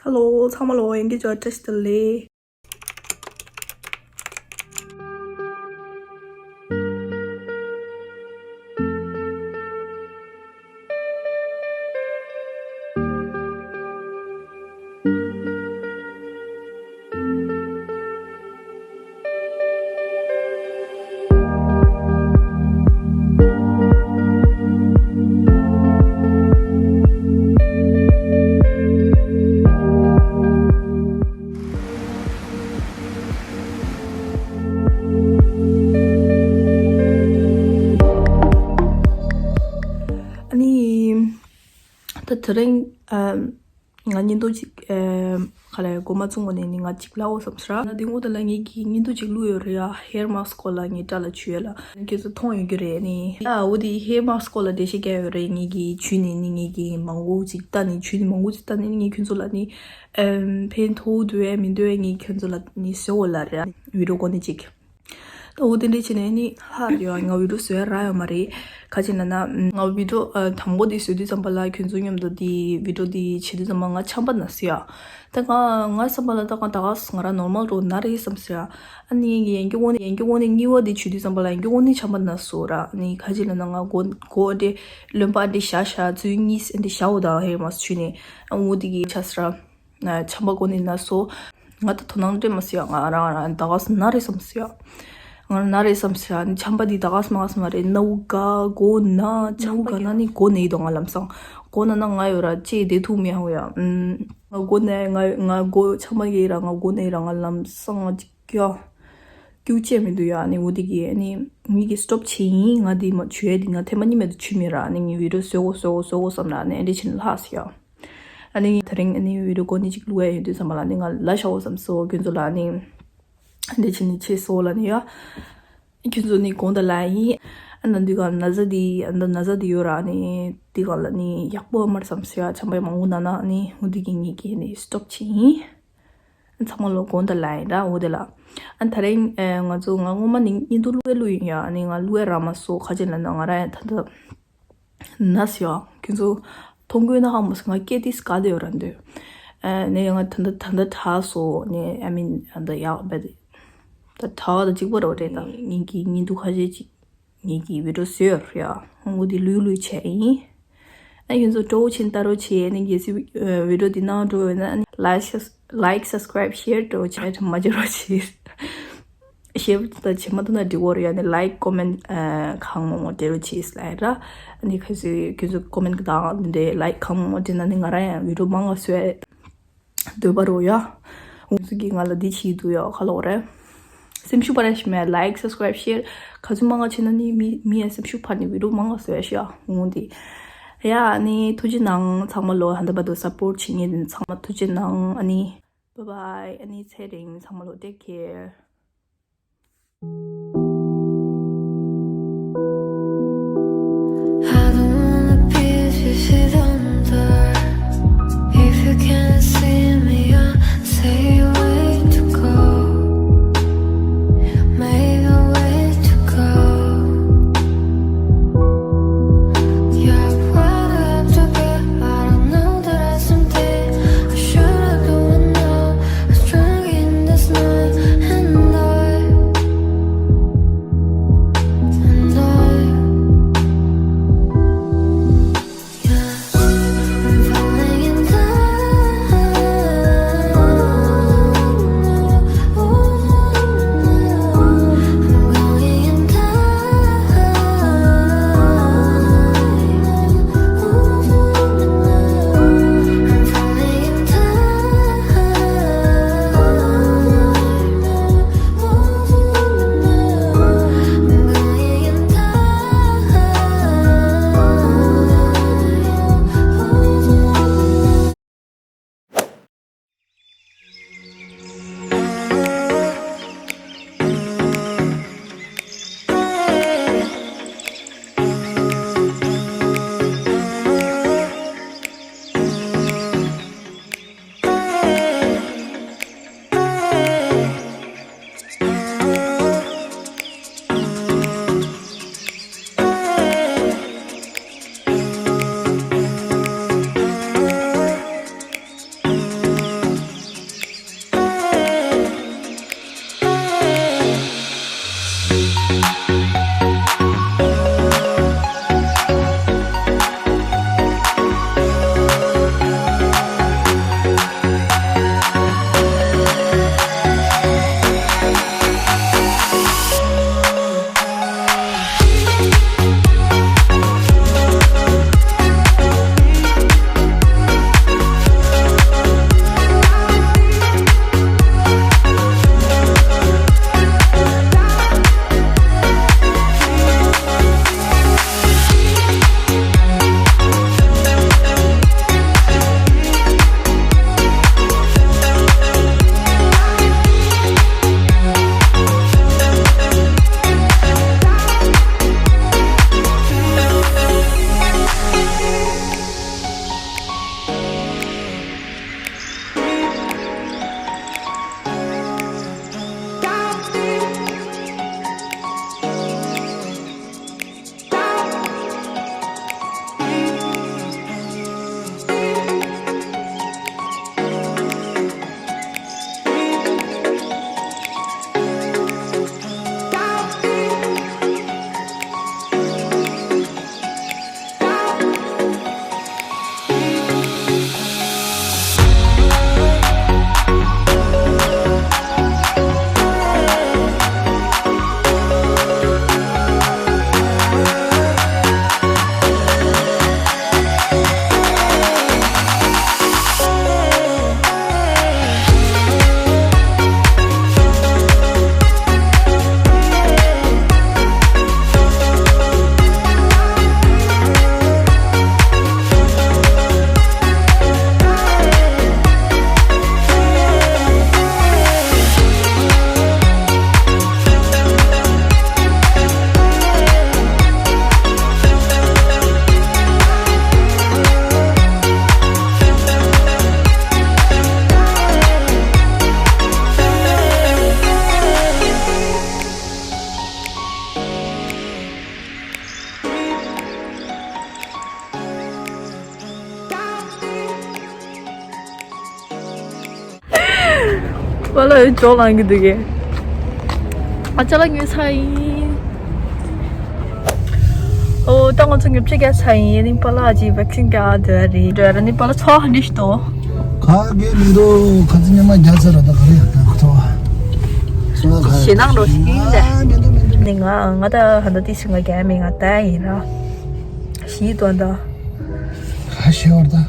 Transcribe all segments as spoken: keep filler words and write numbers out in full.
ཧེ་ལོ། ཚང་མ་ལོ། ཡིན་གྱི་ཅོ་བཀྲ་ཤིས་བདེ་ལེགས། ཨ་ནི། ད་དེ་རིང་ཨ་ང་བརྙན་ཐུང་ཅིག་ཨ་ག་ལ་འགོ་མ་བཙུགས་གོང་ནས་ནི་ང་ཅིག་ལབ་འོ་བསམ་སོང་ར། ན་དེ་འོ་ད་ལ་ངེད་ཀྱི་བརྙན་ཐུང་ཅིག་བླུགས་ཡོད་རེད་ཡ། ཧེར་མཱ་སི་ཀི་སྐོར་ལ་ངས་དྲ་ལ་བྱུས་ཡོད་ལ། ཁྱེད་ཚོ་མཐོང་ཡོད་ཀྱི་རེད་ནི། ཡ་འོ་དེ་ཧེར་མཱ་སི་ཀི་སྐོར་ལ་འགྲེལ་བཤད་རྒྱག་ཡོད་རེད། ངེད་ཀྱི་བྱུས་ནས་ནི་ངེད་ཀྱི་མང་པོ་ཅིག་ལྟ་ནི་བྱུས་ནི་མང་པོ་ཅིག་ལྟ་ནི་ནི་ངས་ཁྱོད་ཚོ་ལ་ནི་ཨམ་ཕན་ཐོགས་འདུག་ཨེ་མི་འདུག་ཨེ་ངས་ཁྱོད་ཚོ་ལ་ནི་ཟེར་འོ་ལ་རེད། བི་ཌི་ཡོ་འགོ་ནས་ཅིག་ད་འོ་དེ་འདྲས་བྱས་ནས་ནི་ཧ་ཡོད། ང་བི་ཌི་ཡོ་བཟོ་ཡ་རག་ཡོད་མ་རེད། ག་ཅི་ལབ་ན་ང་བི་ཌི་ཡོ་ཨ་དང་པོ་དེ་བཟོ་དུས་ཙམ་པ་ལ་ཁྱོད་ཚོ་མཉམ་དུ་དེ་བི་ཌི་ཡོ་དེ་བྱེད་དུས་ཙམ་པ་ང་ཆམ་པ་ན་སོང་ཡ། ད་ང་ང་བསམ་པ་ལ་ད་ང་ད་ག་ང་རང་ནོར་མལ་འགྲོ་ན་རེད་བསམ་སོང་ཡ། ཨ་ནི་ཡན་གྱི་དབང་ནས་ཡན་གྱི་དབང་ནས་གཉིས་པ་དེ་བྱེད་དུས་ཙམ་པ་ལ་ཡན་གྱི་དབང་ནས་ཆམ་པ་ན་སོང་ར། ཨ་ནི་ག་ཅི་ལབ་ན་ང་མགོ་མགོ་འདྲེ་རློན་པ་འདྲེ་བཞག་བཞག་ཚུལ་གཉིས་འདྲེ་བཞག་འོ་ད་ཧེ་མ་བྱུས་ནས་ཨ་འོ་དེ་གི་ཆ་སོང་ར། ཆམ་པ་མགོ་ནས་ན་སོང་། ང་ད་དོ་སྣང་སྤྲད་མ་སོང་ཡ། ང་རང་རང་ད་ག་སེ་ན་རེད་བསམ་སོང་ཡ། ང་རང་ན་རེད་བསམ་སོང་ཡ། ནི་ཆམ་པ་འདི་ད་ག་སེ་མ་ག་སེ་མ་རེད། ན་འུ་ག་མགོ་ན་ཆམ་པ་ག་ན་ནི་མགོ་ན་ཡི་དོ་ང་ལམ་སང་མགོ་ན་ན་ང་ཡོད་ར་ཅེས་བསྡད་ཐུབ་མི་ཧ་འོ་ཡ། ང་མགོ་ན་ང་ང་མགོ་ཆམ་པ་གི་ར་ང་མགོ་ན་ཡི་ར་ང་ལམ་སང་ཅིག་ཀྱོ། སྐྱུག་བྱས་མི་འདུག་ཡ། ནི་འུ་དི་གི་ནི་ངེད་ཀྱི་སི་ཊོབ་བྱས་ཡིན། ང་འདི་མ་བྱུས་ཡ་འདི་ང་ཐེངས་མ་གཉིས་མེད་དུ་བྱུས་མེད་ར། ནི་ངའི་བི་ཌི་ཡོ་བཟོ་དགོས་བཟོ་དགོས་བཟོ་དགོས་བསམ་ན་ནི་ཨེ་འདྲས་བྱས་ནས་ལྷག་སོང་ཡ། ཨ་ནི་དེ་རིང་ཨ་ནི་བི་ཌི་ཡོ་གོ་ནི་ཅིག་བླུག་ཡ་ཡོད་དུས་ཙམ་པ་ལ་ནི་ང་ལ་ཤ་བོ་བསམ་སོ་ཁྱོད་ཚོ་ལ་ནི། འདི་ཕྱི་ནི་ཆེ་སོ་ལ་ནི་ཡ། ཁྱོད་ཚོ་ནི་གོང་དུ་ལ་ཡིན། ཨ་ན་འདུས་ག་ན་ཟ་དི་ཨ་ན་ན་ཟ་དི་ཡོད་ར་ནི་འདི་ག་ལ་ནི་ཡག་པོ་མར་བསམ་སོ་ཡ། ཆམ་པའི་མང་བོ་ན་ན་ནི་འུ་དི་གི་ངེད་ཀྱི་ནི་སི་ཊོབ་ཆེ་ཡིན། ཚང་མ་ལོ་གོང་དུ་ལ་ཡིན་ར་འོ་དེ་ལ། ཨ་ད་རིང་ཨ་ང་ཚོ་ང་སྔོན་མ་ནི་བརྙན་ཐུང་བླུག་ཡ་བླུག་ཡིན་ཡ། ཨ་ནི་ང་བླུག་ཡ་རག་མ་སོ་ཁ་ཅན་ལ་ན་ང་ར་ཡ་ད་ད། ན་སི་ཡ། ཁྱོད་ཚོ་མཐོང་གོ་ན་ཧ་མ་སོ་ང་སྐད་དེ་སྐད་དེ་ཡོད་ར་འདོད། ཨ་ནི་ང་ད་ད་ད་ད་དྲག་སོ་ནི་ཨ་མིན་ད་ཡག་བེད། ད་དྲག་ད་གཅིག་པ་རོ་རེད་ད། ངེད་ཀྱི་བརྙན་ཐུང་ཁ་ཤས་ཅིག་ངེད་ཀྱི་བི་ཌི་ཡོ་བཟོས་ཡོད་རེད་ཡ། འོ་དེ་ལུས་ལུས་བྱས་ཡིན། ཨ་ཁྱོད་ཚོ་སྤྲོ་བོ་ཆེན་ལྟ་རོགས་བྱེད། ཨ་ནི་གལ་སྲིད་བི་ཌི་ཡོ་འདི་ནང་འགྲོ་ཡོད་ན་ཨ་ནི་ལའིཀ་ལའིཀ་སབ་སི་ཀ་རའིབ་ཤེར་འགྲོ་བྱས་མ་བརྗེད་རོགས་བྱེད། ཤེར་ད་བྱེད་མ་ཐུབ་ན་འགྲིག་གོ་རེད་ཡ། ཨ་ནི་ལའིཀ་ཀོ་མེན་ཊི་གང་མང་མང་སྤྲད་རོགས་བྱེད་ལབ་ཡ་ར། ཨ་ནི་གལ་སྲིད་ཁྱོད་ཚོ་ཀོ་མེན་ཊི་དང་འདི་འདྲའི་ལའིཀ་གང་མང་མང་སྤྲད་ན་ནི་ང་རང་ཡང་བི་ཌི་ཡོ་མང་ང་བཟོ་ཡ། འདོད་པ་རོ་ཡ། འུ་ཚོ་གིས་ང་ལ་འདི་བྱེད་འདུག་ཡ་ཁ་ལོག་རེད། སེམས་ཤུགས་སྤར་ཡ་ཞིག་མེད། ལའིཀ་སབ་སི་ཀ་རའིབ་ཤེར་ག་ཚོད་མང་ང་བྱས་ན་ནི་མི་མི་ཡ་སེམས་ཤུགས་འཕར་ནས་བི་ཌི་ཡོ་མང་ང་བཟོ་ཡ་ཤི་ཡ་འོང་འདི། ཡ་ཨ་ནི་ཐུགས་རྗེ་གནང་ཚང་མ་ལོ། ཧན་ད་བར་དུ་སབ་པོར་ཊི་བྱེད་མཁན་དེ་ཚང་མ་ཐུགས་རྗེ་གནང་། ཨ་ནི་བྷའི་བྷའི། ཨ་ནི་ཚེ་རིང་ཚང་མ་ལོ། ཊེག་ཀེར། I don't wanna be if you don't door. If you can't see me, I'll say where to go. Maybe where to go. Yeah, what up to get? I don't know that I something I should have doing now. I was drunk in this night and I པཱ་ལགས་འཇོག་ལངས་ཀྱི་འདུག་གས། ཨ་ཅག་ལགས་ཉོས་ཚར་ཡིན། ཨོ་ད་ང་ཚོ་ཉོ་ཆ་རྒྱག་ཚར་ཡིན། ཨ་ནི་པཱ་ལགས་ཀྱིས་བེག་སིན་རྒྱག་འདོད་རེད་འདོད་ར། ཨ་ནི་པཱ་ལགས་ཚོར་བ་ག་འདྲ་ཞིག་འདུག་ག་གེ་མི་འདུག་ཁ་ཚིག་ཉི་མ་རྒྱག་ཚར་ར། ད་ག་རེ་ཡག་ཐོག་སོང་ང་ག་ཞེད་སྣང་འགྲོ་ཞིག་ཡིན་ཨ་ཏེ། མི་འདུག་མི་འདུག་ནི་ང་ང་ད་ཧ་ད་ཏི་སི་ང་རྒྱག་མི་ང་ད་ཡིན་ར། ཞིག་དོན་ད། ག་ཞེ་བར་ད།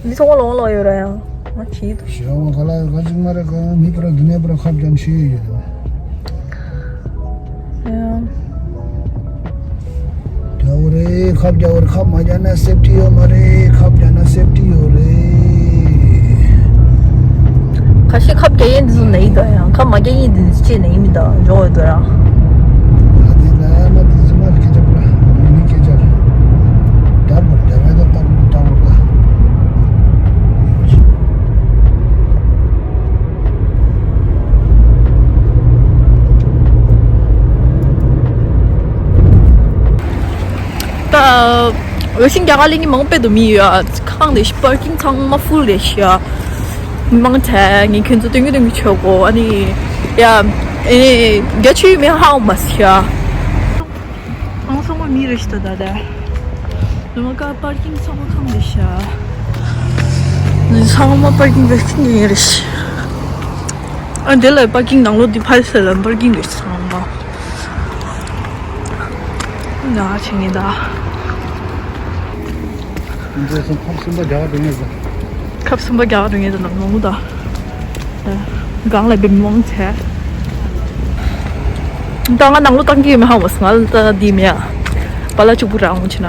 འདི་ཚོང་ལོང་ལོ་ཡོད་ར་ཡང་། ང་ཁྱིད་དུ། ཞེ་བ་ག་ལ་ག་ཅིག་མ་རེད་ག་མི་པར་འདི་ནས་པར་ཁབ་ཀྱང་ཤེས་ཡོད། ཡང་། རྒྱ་བོ་རེད། ཁབ་རྒྱ་བོ་རེད། ཁབ་མ་རྒྱག་ན་སེབ་ཊི་ཡོད་མ་རེད། ཁབ་རྒྱག་ན་སེབ་ཊི་ཡོད་རེད། ཁ་ཤས་ཁབ་རྒྱག་ཡས་འདི་ཚོ་ནས་ཡིན་ད་ཡང་ཁབ་མ་རྒྱག་ཡས་འདི་ཚོ་ཅེས་ནས་ཡིན་མི་ད་འཇོག་འོས་ད་ར། ད་དེ་ལ་མ་དེ་ཚོ་མ་སྐད་ཆ་པ་མི་སྐད་ཆ་རེད། རྒྱ་བོ་རྒྱ་བོ་ད་ད་ད་ད། ད་འོས་ཤིང་རྒྱ་གར་ལ་མི་མང་པོ་འདུག་མི་ཡོད་ཨ། ཁང་དེ་པར་ཀིང་ཚང་མ་ཕུལ་རེད་ཤག་མི་མང་ཐལ། ངས་ཁྱོད་ཚོ་སྟོན་གི་སྟོན་གི་ཆོག་གོ་ཨ་ནི་ཡ། ཨེ་རྒྱ་ཆུ་མི་ཧའོ་མ་ཤག་ཨང་ཚང་མ་མི་རེད་ཤག་ད་ད་ད་ནུ་མ་ཀ་པར་ཀིང་ཚང་མ་ཁང་རེད་ཤག་ཚང་མ་པར་ཀིང་བེག་སིན་ཡིན་རེད་ཤག་ཨ་འདི་ལ་པར་ཀིང་ནང་ལོགས་འདི་ཕ་ཡི་སེ་ལ་པར་ཀིང་རེད་ཤག་ཚང་མ། ང་ཆེ་ངེས་ད། འདི་སོང་ཁབ་གསུམ་པ་རྒྱ་གར་འགྲོ་ངེས་ད། ཁབ་གསུམ་པ་རྒྱ་གར་འགྲོ་ངེས་ད་ནང་ལོགས་ད། སྒང་ལ་བེམ་མང་ཆེ། ད་ང་ནང་ལོགས་བཏང་གི་ཡོད་མེད་ཧ་མ་སོང་ང་ལ་ད་འདི་མེད་ཡ། པཱ་ལགས་གཅིག་པུ་རང་ངོ་ཆེ་ན།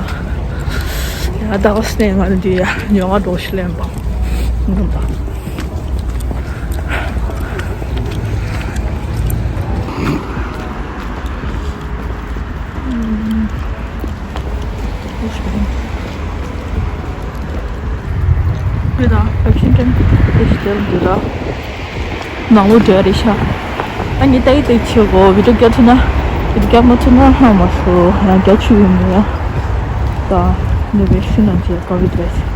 ཡ་ད་ག་སེ་ང་འདི་ཡ་ཉོ་ང་འགྲོ་ཤི་ལེན་པ། ངོ་ད། ནང་ལོགས་འགྲོ་རེད་ཤག་ཨ་ནི་ཏའི་ཏའི་ཆེ་གོ་བི་ཌིའོ་རྒྱག་ཐུབ་ན། བི་ཌིའོ་རྒྱག་མ་ཐུབ་ན་ཧ་མ་སོ་ཡང་རྒྱ་ཆུ་ཡོད་མེད་ཡ། ད་ནི་བེག་སིན་ན་ཅི་ཀོ་བི་ཌི་བེག་སིན།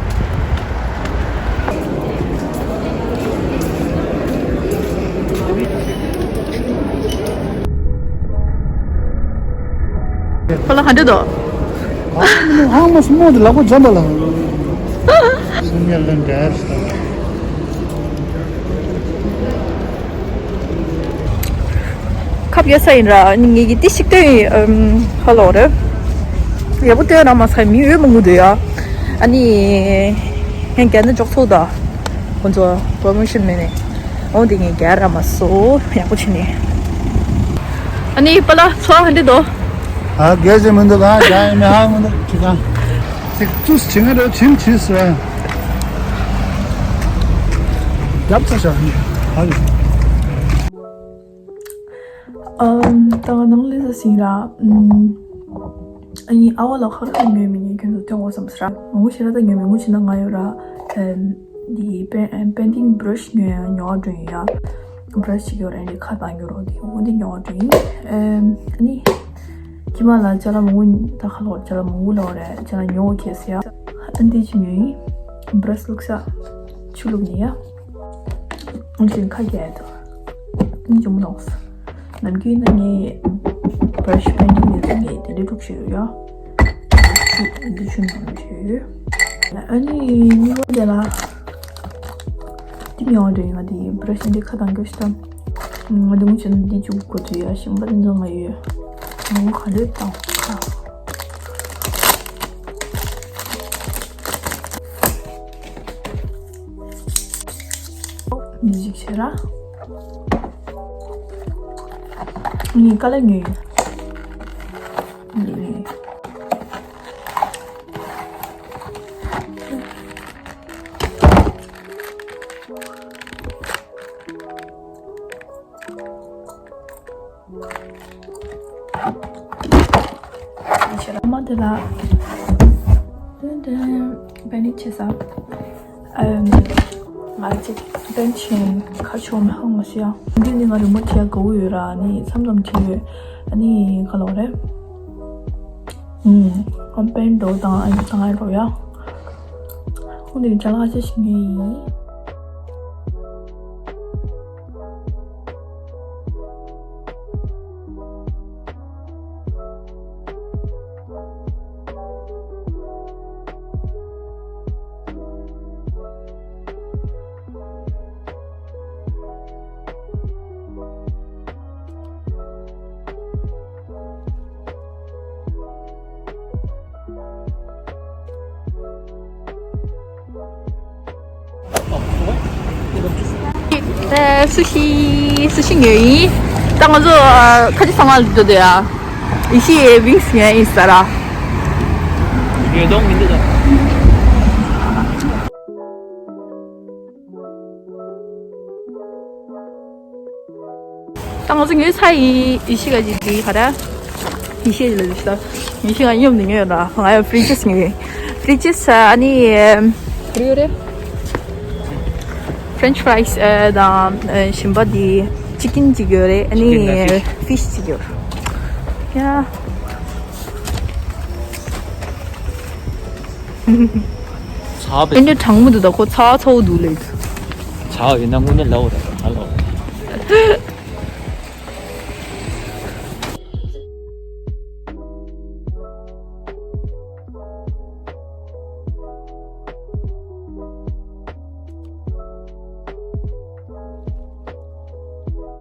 ཁོ་ལ་ག་འདྲ་འདུག་ཧང་མ་སྨོ་དེ་ལག་པ་འཇམ་པ་ལ། སུ་ཉལ་ལ་འདྲ་ས། ཁབ་ཡོད་ས་ཡིན་ར་ནི་ངེད་ཀྱི་ཏི་ཞིག་སྟོན་ཧ་ལོ་རེད། ཡག་པོ་སྟོན་ར་མ་ཚར་མི་ཡོད་མང་པོ་འདུག་ཡ། ཨ་ནི་ངས་རྒྱ་ནི་འཇོག་ཚོགས་ད། ཁོང་ཚོ་པོ་རོ་མོ་ཤོན་མེད་ནས། འོང་དེ་ངས་རྒྱ་ར་མ་སོ་ཡག་པོ་བྱས་ནས། ཨ་ནི་པཱ་ལགས་ཚོ་ཧ་འདི་དོ། ཨ་རྒྱ་ཟེར་མི་འདུག་ཨ་རྒྱ་ཡིན་མི་ཧ་མི་འདུག་ཁྱི་ཁང་། ཚིག་ཙུས་བྱེད་ང་རོ་ཆིན་ཆིས་ར། རྒྱབ་ཚ་ཤ་ཧ་གི། ཨམ། ད་ང་ནང་ལས་ས་སིང་ར། ཨམ། ཨ་ནི་ཨ་བ་ལ་ཁ་ཁ་ཉོས་མི་ཉོས་ཁྱོད་ཚོ་སྟོན་འོ་བསམ་སྲ། མང་པོ་ཞེ་དྲག་ད་ཉོས་མི་ངུ་ཆེ་ན་ང་ཡོད་ར། ཨམ། འདི་པེ་པེན་ཊིང་བྷ་ར་ཤི་ཉོས་ཡ་ཉོ་བ་འགྲོ་ཡིན་ཡ། བྷ་ར་ཤི་ཅིག་ཡོད་ར་འདི་ཁ་བཏང་རྒྱུ་རོ་འདི་འོ་འདི་ཉོ་བ་འགྲོ་ཡིན། ཨམ། ཨ་ནི། ཁྱི་མ་ལ་ཅ་ལག་མང་པོ་ད་ཁ་ལོག་ཅ་ལག་མང་པོ་ལོག་རེད་ཅ་ལག་ཉོ་བ་ཁྱེད་ཟེར་ཡ། ཨ་འདི་ཅི་ཉོས་ཡིན། བྷ་ར་ཤི་བླུགས་ས། ཆུ་བླུགས་ཉོས་ཡ། ཨང་ཅིན་ཁ་རྒྱལ་དུ། ཨང་ཅུང་ལོངས། ནམ་རྒྱུན་ན་ངས་བྷ་ར་ཤི་པེན་ཊིང་ནས་ཚུར་ངས་དེ་འདྲ་སྒྲུབ་བྱས་ཡོད་ཡ། ཆུ་འདི་ཆུ་ནང་བྱས་ཡོད། ཨ་ནི་གཉིས་པ་དེ་ལ། དེ་མི་འོང་དྲན་ཡོད་དེ་བྷ་ར་ཤི་འདི་ཁ་དང་སྐྱོ་ཤི་དང་། ང་དེ་མོ་བྱས་ན་འདི་བཅུག་དགོས་ཚུལ་ཡ་ཞིམ་པ་དེ་ཚོ་ང་ཡོད། ང་ག་འདྲས་དང་ཁ། མི་ཞིག་བྱེད་ར། ངའི་དཀའ་ལས་ཉོས་ཡིན། ངའི་ཕྱི་ལ་མ་དེ་ལ། ཏན་ཏན་པེ་ནི་ཆེ་ས། ཨམ། ང་ཅིག་པེན་ཆེན་ཁ་ཆོ་མི་ཧང་མ་ཤི་ཡ། འདི་ནི་ང་རི་མོ་ཆེ་ག་བོ་ཡོད་ར་ནི་མཚམས་མཚམས་ཆེ་ཡོད། ཨ་ནི་ག་ལོག་རེད། ཨམ། ཨམ་པེན་འགྲོ་དང་ཨ་ནི་དང་ཨ་རོ་ཡ། ཁོང་དེ་ཅ་ལག་ཆ་ཞིག་ངེས་ཡིན། ཨེ། སུ་ཤི། སུ་ཤི་ཉོས་ཡིན། ད་ང་ཚོ་ཨ། ཁ་ཆེ་ཚང་མ་འགྲོ་འདོད་ཡ། ཡེ་ཤེས་ཡའི་ཝིངས་ཉོས་ཡིན་ཟེར་ར། ཉོས་གཏོང་མི་འདུག་ད། ད་ང་ཚོ་ཉོས་ཚར་ཡིན། ཡེ་ཤེས་ཀ་ཅིག་འདི་ག་རེ། ཡེ་ཤེས་ལ་འདི་ཤ། ཡེ་ཤེས་ཀ་སྙོམ་ནས་ཉོས་ཡོད་ར། ང་ཡང་ཕི་རི་ཅེས་ཉོས། ཕི་རི་ཅེས་ཨ་ནི་ཨེམ། ག་རེ་ཡོད་རེད། French fries ཨེ་དང་ཨེ་གཞན་པ་འདི་ཅི་ཀིན་ཅིག་ཡོད་རེད། ཨ་ནི་ཅི་ཀིན་དང་ཕི་ཤི། ཕི་ཤི་ཅིག་ཡོད་རེད། ཡ། ཚ་བའི། ཨེ་འདྲ་གྲང་མོ་འདུག་ད་ཁོ་ཚ་ཚ་བོ་འདུག་ལེ། ཚ་བ་ཡིན་ན་དངོས་གནས་ལའོ་ར་ཨ་ལའོ།